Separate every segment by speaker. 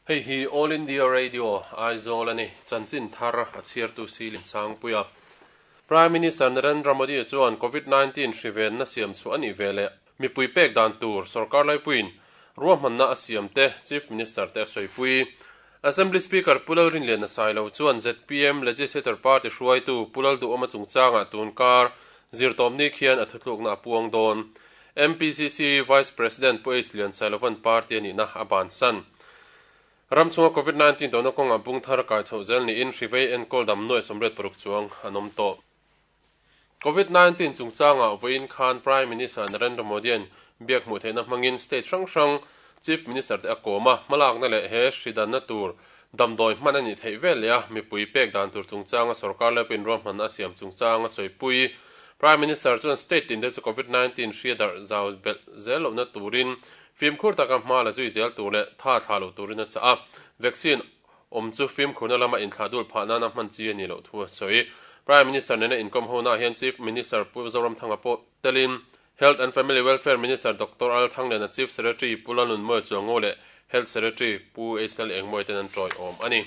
Speaker 1: Hei hi All India Radio, Aizawl a ni. Chanchin thar a chhiartu Silin Sangpuia. Prime Minister Narendra Modi chuan Covid 19 hri venna siam chhuah a nih ve leh mipui pek dan tur sorkar laipuiin ruahmanna a siam te Chief Minister te a sawipui. Assembly Speaker Pu Lalrinliana Sailo chuan zpm Legislature Party hruaitu Pu Lalduhawma chungchangah tunkar zirtawpni khian a thutlukna a puang dawn. MPCC Vice President Pu Ace Lian Sailovan party a nihna a bansan. Ram chhunga Covid 19 tawhna kawngah bung thar kai chhoh zel niin hrivei enkawl dam nuai 86 chuang an awm tawh. Covid 19 chungchangah vawiin khan Prime Minister Narendra Modi-a'n biak hmuh theihna hmangin state hrang hrang Chief Minister te a kawm a, hmalakna leh he hri danna tur damdawi hman a nih theih vel leh a mipui pek dan tur chungchanga sorkar lepin ruahmanna a siam chungchang a sawipui. Prime Minister chuan state tinte chu Covid 19 hria darh zau belh zel lohna turin fimkhur taka hma la zui zel tur leh tha thlah loh turin a chah a, vaccine awm chu fimkhurna lama inthlah dul phah nana hman chi a nih loh thu a sawi. Prime Minister nena inkawm hona hian Chief Minister Pu Zoramthanga pawh telin Health and Family Welfare Minister Doctor Al Thangliana, Chief Secretary Pu Lalnunmawia Chuango leh Health Secretary Pu Eisel Engmawia ten an tawiawm a ni.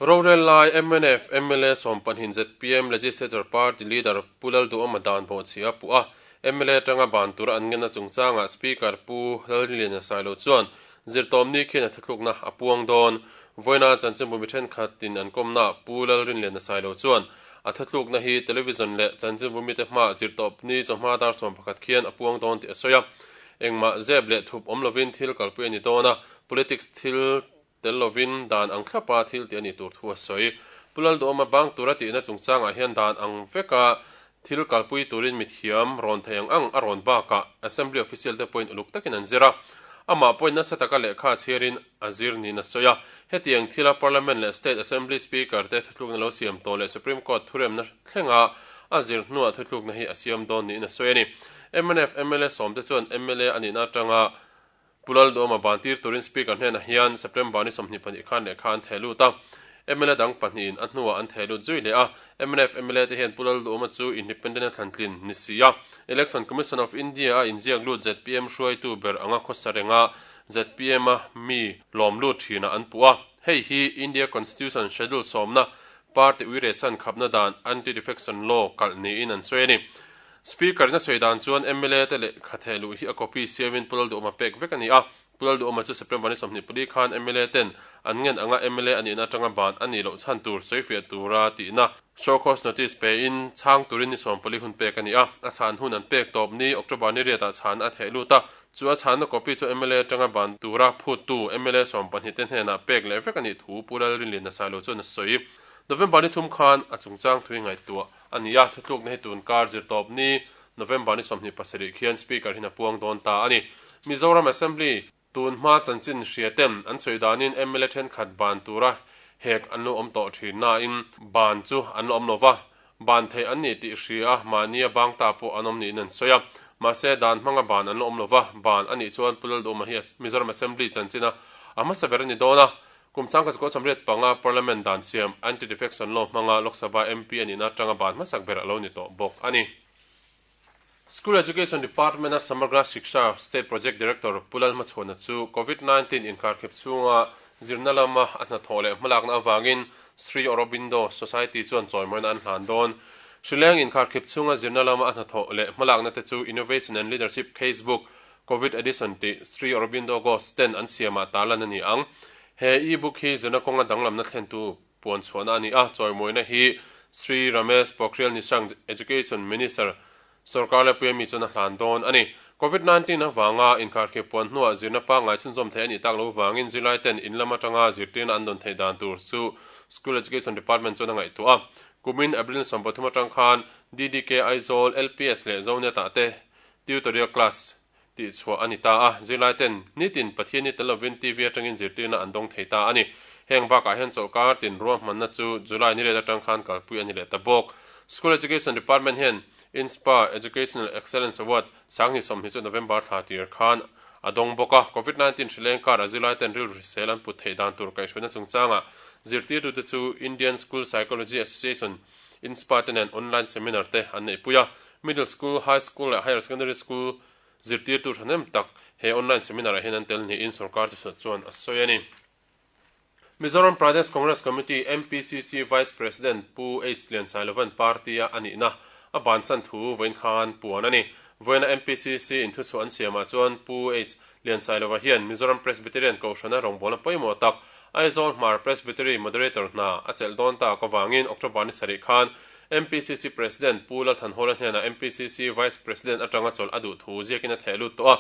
Speaker 1: Rorel lai mnf mla sawmpahnih zpm Legislature Party Leader Pu Lalduhawma dan bawhchhia a puh a, mla atanga ban tura an ngenna chungchangah Speaker Pu Lalriliana Sailo chuan zirtawmni khian a thuthlukna a puang dawn. Vawiina chanchinbu mi thenkhatin an kawmnaah Pu Lalrinliana Sailo chuan A thutlukna hi television leh chanchinbu mite hmaah zirtawpni chawhma dar 11 khian a puang dawn tih a sawi a. Engmah zep leh thup awm lovin thil kalpui a ni dawn a, politics thil tel lovin dan ang thlapa thil tih a nih tur thu a sawi. Pu Lalduhawma bank tura tihna chungchangah hian dan ang veka thil kalpui turin mithiam rawn thei ang ang a rawn bakah Assembly official te pawhin uluk takin an zir a. Amah pawhin nasa taka lehkha chhiarin a zir niin a sawi a. Hetiang thila Parliament leh State Assembly Speaker te thutlukna lo siam tawh leh Supreme Court thuremna thlenga a zir hnuah thutlukna hi a siam dawn niin a sawi a ni. Mnf mla sawmte chuan mla a nihna atanga Pu Lalduhawma ban tir turin Speaker hnenah hian September ni 22 khan lehkha an theh lut a. Mla dang pahnihin a hnuah an theh lut zui leh a. Mnf mla te hian Pu Lalduhawma chu Independent a thlantlin ni si a. Election Commission of India a inziak lut zpm hruaitu ber anga khawsa renga zpm a mi lawm lut thinah an puh a, hei hi India Constitution Schedule sawmna party uiresan khapna dan Anti-Defection Law kalh niin an sawi a ni. Speaker in a sawi dan chuan mla te lehkha theh luh hi a copy siamin Pu Lalduhawma pek vek a ni a, Pu Lalduhawma chu September ni 24 khan mla ten an ngen anga mla a nihna atanga ban a nih loh chhan tur sawifiah tura tihna show cause notice pein chhang turin ni 14 hun pek a ni a, a chhan hun an pek tawp ni October ni riatah chhan a theh lut a. Chu a chhanna copy chu mla atanga ban tura phuttu mla 12 te hnenah pek leh vek a nih thu Pu Lalrinliana Sailo chuan a sawi. November ni thum khan a chungchang thui ngaihtuah a ni a, thutlukna hi tun kar zirtawp ni November ni 27 khian Speaker hian a puang dawn ta a ni. Mizoram Assembly tun hma chanchin hria ten an sawi danin mla thenkhat ban tura hek an lo awm tawh thin nain ban chu an la awm lo va, Ban theih an ni tih hria a, mahnia bang ta pawh an awm niin an sawi a. Mahse, dan hmanga ban an la awm lo va, ban a nih chuan Pu Lalduhma hi Mizoram Assembly chanchina a hmasa ber a ni dawn a. Kum changka zakua 85 Parliament dan siam Anti-Defection Law hmanga Lok Sabha MP a nihna atanga ban hmasak ber a lo ni tawh bawk a ni. School Education Department-a Samagra Shiksha State Project Director Pu Lalhmachhuana chu Covid 19 inkarkhep chhunga zirna lama a hnathawh leh hmalakna avangin Sri Aurobindo Society chuan chawimawina an hlan dawn. Hrileng inkarkhep chhunga zirna lama a hnathawh leh hmalakna te chu Innovation and Leadership Case Book Covid Edition tih Sri Aurobindo Ghosh ten an siamah tarlan a ni ang. He e-book hi zirna kawnga danglamna thlentu Puan chhuahna a ni a, chawimawina hi Sri Ramesh Pokhriyal Nishank, Education Minister, sorkar leh puia mi chuan a hlan dawn a ni. Covid 19 avanga inkharkhip puan hnuah zirna pangngai chhunzawm theih a nih tak lo vangin zirlai ten in lam atanga zirtirna an dawn theih dan tur chu School Education Department chuan a ngaihtuah a. Kumin April 13 atang khan DDK Aizawl, LPS leh Zonet ah te Tutorial Class tih chhuah a ni ta a, zirlai ten nitin Pathian ni tel lovin TV atangin zirtirna an dawng thei ta a ni. Heng bakah hian chawlhkar tin ruahmanna chu July ni let atang khan kalpui a ni leh ta bawk. School Education Department hian INSPA Educational Excellence Award 2020 chu November thla tir khan a dawng bawk a. Covid 19 hrileng kar a zirlai ten rilru hrisel an put theih dan tur kaihhruaina chungchangah zirtirtute chu Indian School Psychology Association INSPA te nen online seminar te an neihpui a. Middle School, High School leh Higher Secondary School zirtirtu thahnem tak he online seminar ah hian an tel niin sorkar chu chuan a sawi a ni. Mizoram Pradesh Congress Committee, MPCC, Vice President Pu H Liansailovan party-a a nihna a bansan thu vawiin khan puan a ni. Vawiina MPCC in thuchhuah an siamah chuan Pu H Liansailova hian Mizoram Presbyterian Kohhrana rawngbawlna pawimawh tak Aizawl Hmar Presbytery Moderator hna a chelh dawn tak avangin October ni sarih khan MPCC President Pu Lalthanhawla hnenah MPCC Vice President atanga chawlh a duh thu ziakin a theh lut tawh a.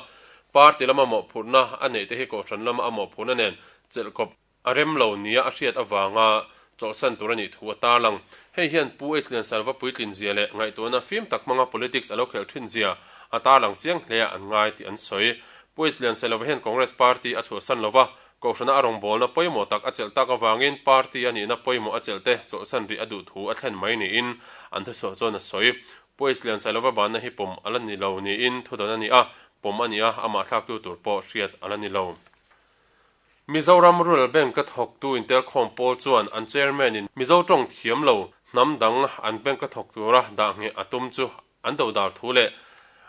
Speaker 1: Party lama mawhphurhna a neih te hi Kohhran lama a mawhphurhna nen chelhkawp a rem lo nia a hriat avanga chawlhsan tur a nih thu a tarlang. Hei hian Pu H Liansalva puitlin zia leh ngaihtuahna fim tak hmanga politics a lo khelh thin zia a tarlang chiang hle a an ngai tih an sawi. Pu H Liansalva hian Congress party a chhuahsan lova, Kohhrana a rawngbawlna pawimawh tak a chelh tak avangin party a nihna pawimawh a chelh te chawlhsan rih a duh thu a thlen mai niin an thuchhuah chuan a sawi. Pu H Liansalva banna hi pawm a la ni lo niin thudawn a ni a, pawm a ni a, amah thlaktu tur pawh hriat a la ni lo. Mizoram Rural Bank a thawktu intelkhawm pawl chuan an chairman in Mizo tawng thiam lo hnam dang an bank a thawk tura dah ngheh a tum chu an do dar thu leh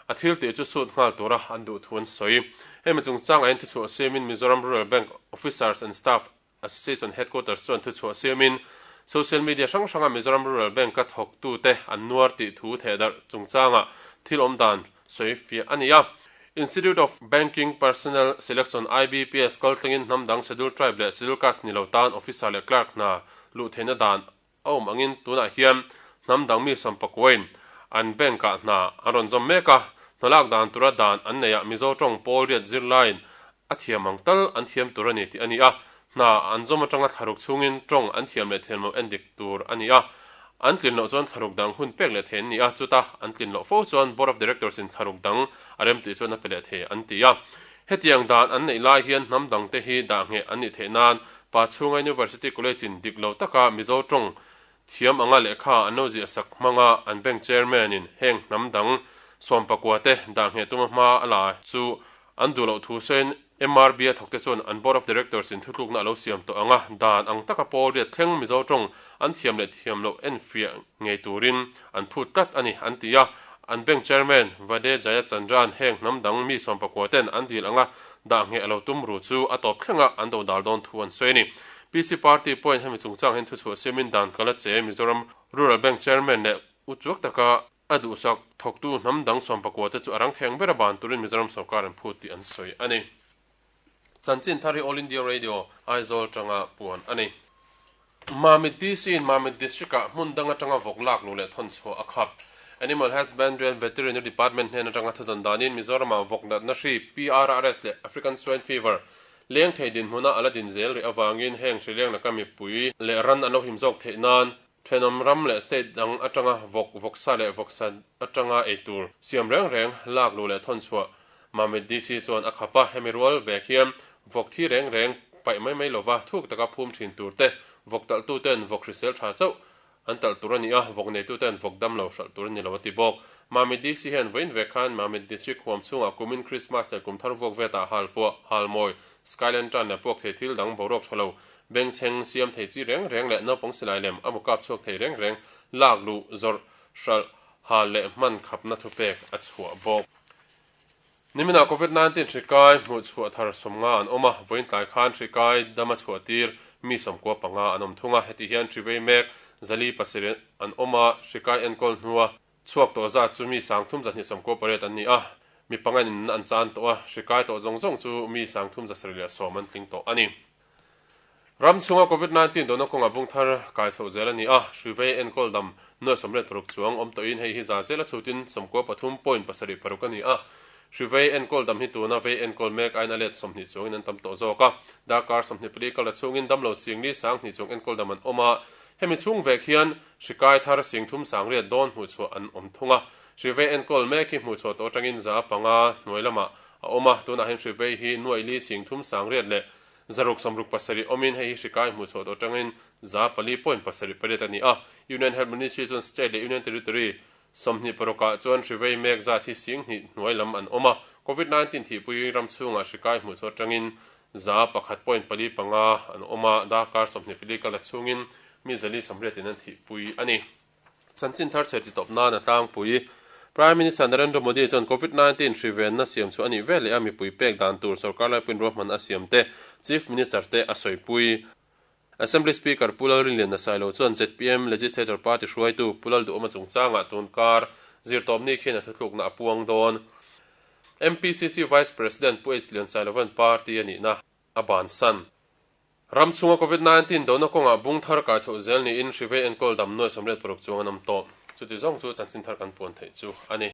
Speaker 1: a thil tih chu sut nghal tura an duh thu an sawi. Hemi chungchang ah hian thuchhuah siamin Mizoram Rural Bank Officers and Staff Association Headquarters chuan thuchhuah siamin social media hrang hranga Mizoram Rural Bank a thawktute an nuar tih thu thehdarh chungchangah thil awm dan sawi fiah a ni a. Institute of Banking Personnel Selection, IBPS, kal thlengin hnam dang Scheduled Tribe leh Scheduled Caste ni lo tan Officer leh Clerk hna luh theihna dan a awm angin tunah hian hnam dang mi sawmpakuain an bank-ah hna an rawn zawm mek a, hna lak dan tura dan an neihah Mizo tawng pawl riat zirlaiin a thiam ang tal an thiam tur a ni tih a ni a, hna an zawm atanga thlaruk chhungin tawng an thiam leh thiam loh endik tur a ni a, an tlin loh chuan thlaruk dang hun pek leh thei an ni a, chuta an tlin loh fo chuan Board of Directors in thlaruk dang a rem tih chuan a pe leh thei an ti a. Hetiang dan an neih lai hian hnam dangte hi dah ngheh an nih theih nan Pachhunga University College in dik lo taka Mizo tawng thiam anga lehkha an lo ziah sak hmanga an bank chairman in heng hnam dang sawmpakua te dah ngheh tuma hma a la chu An duh loh thu sawiin MRB a thawkte chuan an Board of Directors in thutlukna a lo siam tawh ang a, dan ang taka pawl riat thleng Mizo tawng an thiam leh thiam loh enfiah ngei turin an phut tlat a ni, an ti a. An bank chairman Vade Jayachandran heng hnam dang mi sawmpakua ten an dil anga dah ngheh a lo tum ru chu a tawp thlenga an do dal dawn thu an sawi a ni. PC Party pawhin hemi chungchang hian thuchhuah siamin dan kal a che Mizoram Rural Bank chairman leh uchuak taka A duhsak thawktu hnam dang sawmpakua te chu a rang theng ber a ban turin Mizoram sorkar an phut tih an sawi a ni. Chanchin thar hi All India Radio, Aizawl tanga puan a ni. Mamit DC in Mamit District ah hmun dang atanga vawk lak luh leh thawn chhuah a khap. Animal Husbandry and Veterinary Department hnen atanga thudawn danin Mizoram ah vawk natna hri PRRS leh African Swine Fever leng thei dinhmuna a la din zel rih avangin heng hri leng laka mipui leh ran an lo him zawk theih nan Thenawm ram leh state dang atanga vawk, vawksa leh vawksa atanga ei tur siam reng reng lak luh leh thawn chhuah Mamit DC chuan a khap a, hemi rual vek hian vawk thi reng reng paih mai mai lova thuk taka phum thin tur te, vawk talhtu ten vawk hrisel tha chauh an talh tur a ni a, vawk neitu ten vawk dam lo hralh tur a ni lo a ti bawk. Mamit DC hian vawiin vek khan Mamit District huam chhungah kumin Krismas leh kumthar vuak vetah hal puah, hal mawi, skyland tan leh puak thei thil dang boruak tha lo Bengchheng siam thei chi reng reng leh naupang silai lem a mukap chhuak thei reng reng lak luh zawrh hralh hal leh hman khapna thupek a chhuah bawk. Niminah Covid 19 hri kai hmuh chhuah thar 50 an awm a, vawiin tlai khan hri kai dama chhuah tir mi 95 an awm thung a, heti hian hri vei mek zali pasarih an awm a, hri kai enkawl hnua chhuak tawh zat chu mi 3298 an ni a, mi panga in an chan tawh a, hri kai tawh zawng zawng chu mi 3710 an tling tawh a ni. Ram chhunga Covid 19 dawhna kawngah bung thar kai chhoh zel a ni a, hrivei enkawl dam nuai 96 chuang awm tawhin hei hi za zel a chhutin 93 point pasarih paruk a ni a. Hrivei enkawl dam hi tuna vei enkawl mek aiin a let 20 chuangin an tam tawh zawk a. Darkar 24 kal la chhungin damlo singli 20 chuang enkawl dam an awm a, hemi chhung vek hian hri kai thar singthum sangriat dawn hmuhchhuah an awm thung a. Hrivei enkawl mek hi hmuhchhuah tawh atangin 500 hnuai lamah a awm a, tunah hian hrivei hi nuai li singthum sangriat leh 667 awmin hei hi hri kai hmuh chhuah tawh atangin 400 point pasarih pariat a ni a. Union Health Ministry chuan State leh Union Territory 20 parukah chuan hri vei mek zat hi 20,000 hnuai lam an awm a. Covid 19 thihpui ram chhungah hri kai hmuh chhuah atangin 1 point pali panga an awm a, darkar 24 kal la chhungin mi 480 in an thihpui a ni. Chanchin thar chhe ti tawp nan a tlangpui. Prime Minister Narendra Modi chuan Covid 19 hri venna siam chu a nih vel leh a mipui pek dan tur sorkar laipuiin ruahman a siam te Chief Minister te a sawipui. Assembly Speaker Pu Lalrinliana Sailo chuan zpm Legislature Party hruaitu Pu Lalduhawma chungchangah tunkar zirtawpni khian a thuthlukna a puang dawn. MPCC Vice President Pu H Liansailova'n party a nihna a bansan. Ram chhunga Covid 19 dona kawngah bung thar kai chhoh zel niin hri vei enkawl dam nuai 86 chuang an awm tawh. Chuti zawng chu chanchin thar kan puan theih chu a ni.